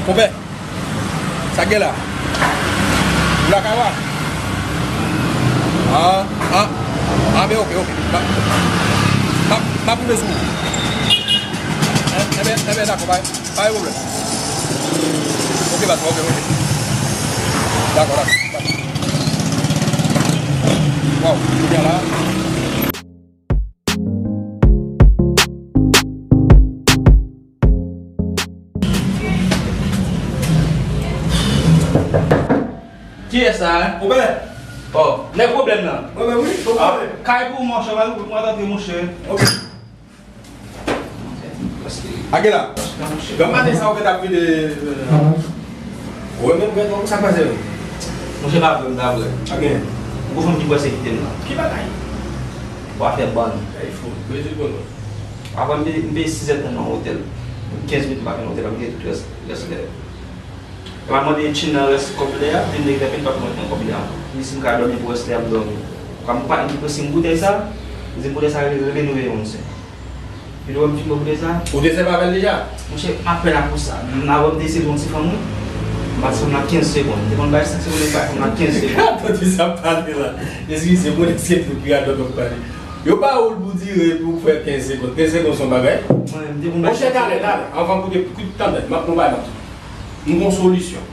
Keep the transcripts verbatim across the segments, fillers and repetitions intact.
Konpè, sa k gen la? Ou lakay ou a? Ah, ah, ah, ben, ok, ok. M ap, m ap, m ap rive sou ou. Enben, enben, dakò, pa, pa gen pwoblèm. Ok, patwon, ok, ok. Dakò, dakò, dakò. Waw, kounye a la. Kiyès sa, en? Ou byen? Oh, nèg pwoblèm nan. Mwen menm wi, ou byen? Kay pou mwen, monchè, mwen, mwen rantre, monchè. Ok. Ake la? Granm maten sa ou fè t ap vide. Ou menm, granm, sa k pase menm? Monchè, pa vre, m ta vre. Ake. Gwo fanm ki bwè se kite m nan. Ki bagay? Ou a fè bann. Ay, fou. Brezil, bon, non. Apre m te, m te sizè tan nan otèl. Kenz minit m pa gen nan otèl, m te tout rès, rès lè. Epi m mande Tchina rès kòb lè a, li di m li pa konn kòb lè a ankò. Li di si m ka dòmi pou rès lè a, m dòmi. Kòm m pa gen prese m boutèy sa, li di m boutèy sa rele, rele nou veye yon sen. Epi lè w wè m fin bwè boutèy sa. Ou te sèvi avè l deja? Monchè, m ap pè la pou sa. M avè m te eseye jwenn ti fanm wi. M bat fanm nan kenz segonn. M te konn bay senk segonn, m bat fanm nan kenz segonn. Tande sa ap pale la. Eskize, mwen se tou ki radòt w ap pale. Yo ba ou l pou dire pou fè kenz segonn. Kenz segonn se yon bagay. Mwen, m te konn bay senk segonn. Monchè, talè, talè. Anvan koute, koute, tande, m ap konn bay manti. M gon solisyon.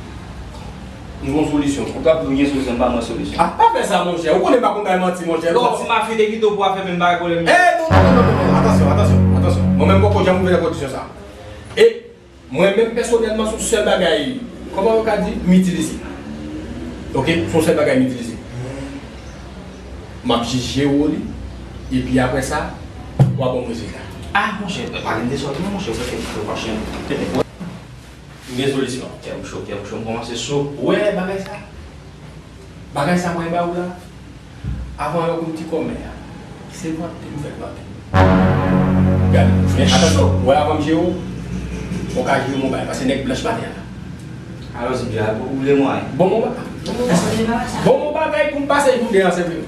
M gon solisyon. Ou t ap di w gen solisyon, m pa ban w solisyon. Ah, pa fè sa, monchè. Ou konnen m pa konn bay manti, monchè. Bon, ti mafya te kite w pou w ap fè menm bagay pwoblèm nan. Eh, non, non, non, non, non, non. Atansyon, atansyon, atansyon. Mwen menm poko janm ouvè kondisyon sa. E mwen menm pèsonèlman, se yon sèl bagay, kòman yo ka di, m itilize. Ok? Se yon sèl bagay m itilize. M ap jis jere w li, epi apre sa, w a ban m rezilta. Ah, monchè, pale m de sa non, monchè, ou fè kèk fwa chen. M gen solisyon. Kè m cho, kè m cho, m kòmanse cho. Ou wè bagay sa? Bagay sa mwen ba ou la, avan yo pou m ti kòmè a, se vante m fè l vante. Gade, men atansyon, ou wè avan m jere w, ou ka jere m yon bagay, paske nèg blanch maten an la. Alò, se byen, ou vle mwen. Bon, bon, ba- bon, bon, bon bagay pou m pase jounen an, se vre.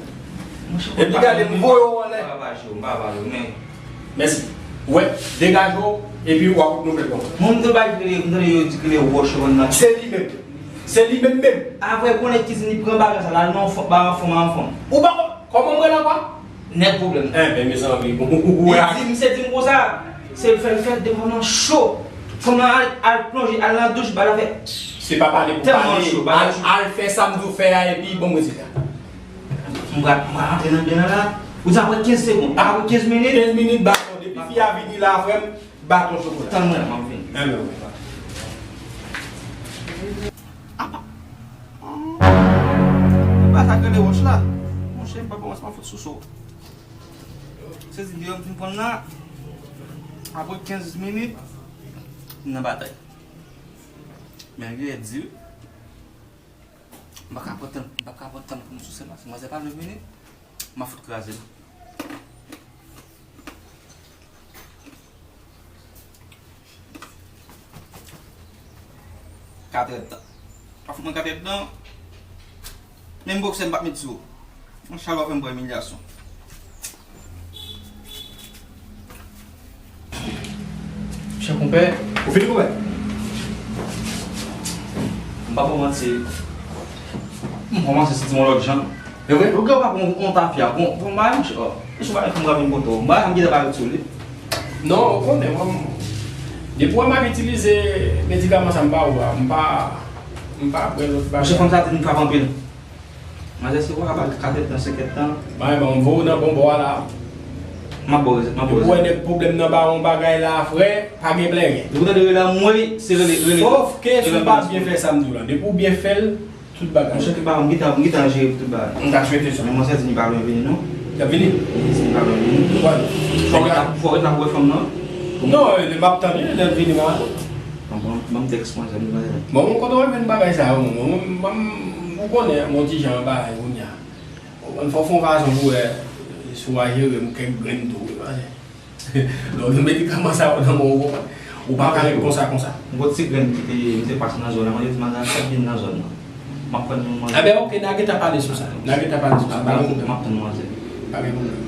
Epi gade, m voye w anlè. M pa pale, men. Mèsi. Ou wè, degaje w, epi w a kout nouvèl konsa. Moun m te bay rele, m tande yo di rele wòch yo nan. Se li menm. Se li menm menm. Apre, konnen ki di li pran bagay sa la, al nan fon, ba an fon, an fon. Ou pa konn kòman m rele ankò? Nèg pwoblèm. Enben, mezanmi, ou wè. Li di, misye di m konsa, se l fè l fè, devan nan cho. Fanm nan al, al plonje, al nan douch, ba l fè. Se pa pale pou pale. Al, al fè sa m di w fè a, epi bon rezilta. M pral, m pral rantre nan byen nan la. Ou di apre kenz segonn, apre kenz minit. Kenz minit, baton. Depi fi a vini la, frè m, baton chokola. Tann mwen, m ap vini. Enben, wi. Apa. Apa sa k rele wòch la? Monchè, m pa kòmanse m ap fout sou cho. Se di deyò m fin pran la. Apre kenz minit, m nan batay. Men li rèd di wi. M pa ka pran tan, m pa ka pran tan pou m souse la. Si manzè pa vle vini, m a fout kraze l. Katrèdtan. Pa fout mwen katrèdtan. Menm boksè m p ap met sou ou. Yon chalwa fè m pran imilyasyon. Monchè konpè. Ou fini konpè? M pa pou manti. M kòmanse santi m yon lòt jan. E vre? Ou gen w pa pou yon tafya. Bon, bon, m pa yon chò. Ou sou pa yon fè m gade yon kote. M pa yon gade pa sou li. Non, ou konnen, mwen, depi w wè m ap itilize medikaman sa m ba ou a, m pa, m pa kwè lòt bagay. Monchè fanm sa te di m frape anpil. Manzè se ou a ba l kat èdtan, senk èdtan. Bay ban m voye w nan bon bò a la. M ap ba w rezèt, m ap ba w rezèt. Depi w wè nèg pwoblèm nan ba w yon bagay la, frè, pa gen plenyen. Depi w tande rele anmwey, se rele, rele. Sòf ke si w pa byen fè sa m di w la. Depi w byen fè l, tout bagay. Monchè, tout bagay, m gentan, m gentan jere tout bagay. M ta swete sa. Men manzè di li pa lwen vini non. L ap vini? Li di li pa lwen vini. Fò w ret la, fò w ret la pou wè fanm nan. Non, e, m ap tann li, lè l vini m a. Bon, bon, ban m tèks mwen, sa m di manzè. Bon, mwen kontan wè menm bagay sa yo, mwen, mwen, mwen, ou konnen, mwen ti jan bagay kounye a. Bon, fò w fè yon fason pou wè si w a jere m kèk grenn tou, wi, manzè. Donk, medikaman sa yo nan men w, ou pa ka ret konsa, konsa. Yon ti grenn ki te, m te pase nan zòn nan, mwen te di manzè sa vin nan zòn nan. M ap pran yon manzè. Enben, ok, n a gentan pale sou sa. N a gentan pale sou sa. Pa gen pwoblèm. M ap tann manzè. Pa gen pwoblèm.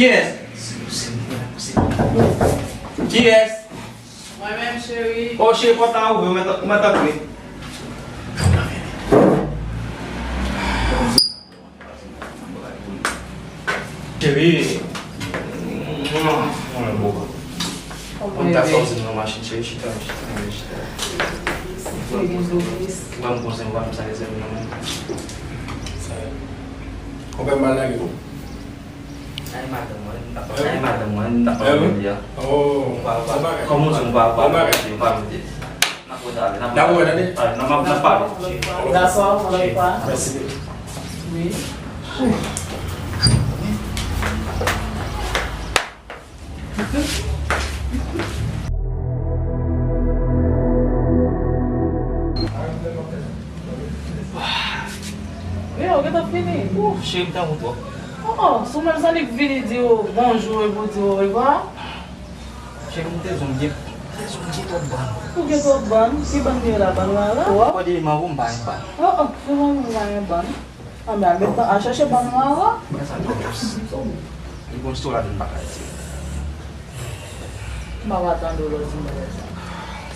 Kiyès? Kiyès? Mwen menm, cheri. O, cheri, pòt la ouvè, mwen t-, mwen t antre. Cheri. Mwen bo. Mwen ta sòti nan machin, cheri, chita, chita, chita. Mwen m konsen, mwen pa menm sa lè sèvi nan men. Konpè m mal lage tou. Ay, madanm mwen, m t ap, ay, madanm mwen, m t ap pale de li a. Oh, bon bagay. Kòman w di m pa, pa, pa mete? N ap wè talè, n ap wè talè. N ap wè talè. N ap, n ap pale. Dakò, on lòt fwa. Mèsi. Wi. Yo, gentan fini. Ou, cheri, m tankou twòp. Oh, oh, sou menm sa li vini di w bonjou epi w di w orevwa. Cheri, m te di w m gen, m te di w m gen twòp bann. Ou gen twòp bann? Ki bann li ye la? Bann rara? Twòp? Kòde mango m pa gen bann. Oh, oh, sou mango m pa gen bann. Anben, al met bann, al chèche bann rara. Mwen sa twòp dous. Li gon siwo ladann m pa ka di. M pa va tande w lè w di m bagay sa.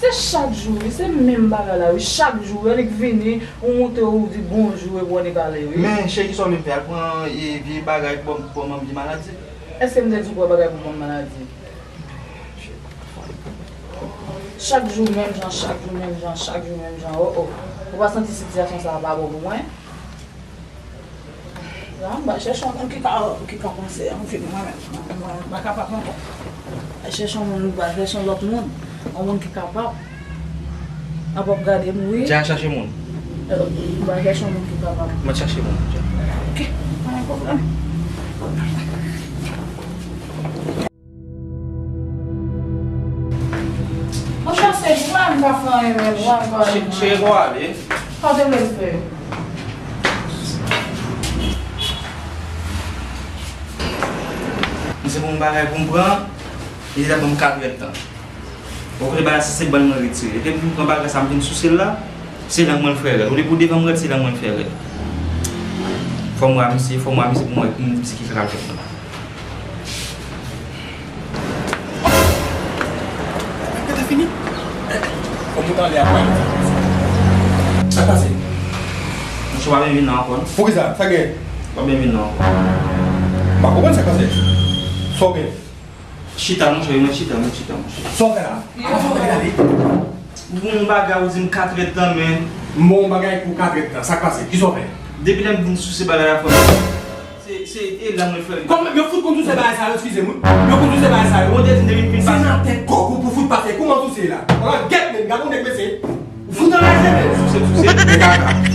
Se chak jou, wi, se menm bagay la, wi. Chak jou, annik vini, ou moute, ou di bonjou, epi w annik ale, wi. Men, cheri, kisa w vle m fè? Al pran, e, vye bagay pou ban m, pou ban m vye maladi? Èske m te di w pran bagay pou ban m maladi? Chak jou menm jan, chak jou menm jan, chak jou menm jan, o, o. Ou pa santi sitiyasyon sa a pa bon pou mwen? La, m pral chèche yon moun ki ka, ki ka panse anvi mwen menm. Mwen, mwen pa kapab ankò. M pral chèche yon moun, m pral chèche yon lòt moun. Yon moun ki kapab. Ap ap gade m, wi. Dja chèche moun. Euh, m pral chèche yon moun ki kapab. M ap chèche moun, dja. Ok, pa gen pwoblèm. Monchè, se vwa m pa fè anyen menm, vwa m pa fè anyen. Cheri, cheri, bon ale. Sa w te vle m fè? Misye pou m bagay pou m pran, li te ban m katrèdtan. Bon, kote bagay sa, se bann mwen retire. Epi m pran bagay sa, m vin souse l la, se lang mwen l fè rèd. Olye pou devan m rèd, se lang mwen l fè rèd. Fò m wè misye, fò m wè misye pou m wè misye ki ka kal fè sa. Gade fini. Fò m anlè a. Sa k pase? Monchè, w pa byen vin nan ankò, non. Poukisa? Sa gen? W pa byen vin nan ankò. M pa konprann sa k pase. Sa w gen? Chita, monchè, mwen chita, mwen chita, monchè. Sa w fè la? Sa w fè la, wi? Ou bon bagay, ou di m katrèdtan, men. M bon bagay pou katrèdtan. Sa k pase? Kisa w fè? Depi lè m vin souse bagay la, fò m Se, se, e lang mwen fè. Kòman, yo fout konn souse bagay sa yo, eskize m, wi. Yo konn souse bagay sa yo. Ou te di m depi m fin pase. Se nan tèt kòk ou pou fout pase. Kòman souse la? Wala, gèt men, gade yon nèg mesye. Fout anraje, men. Souse, souse. Men kaka.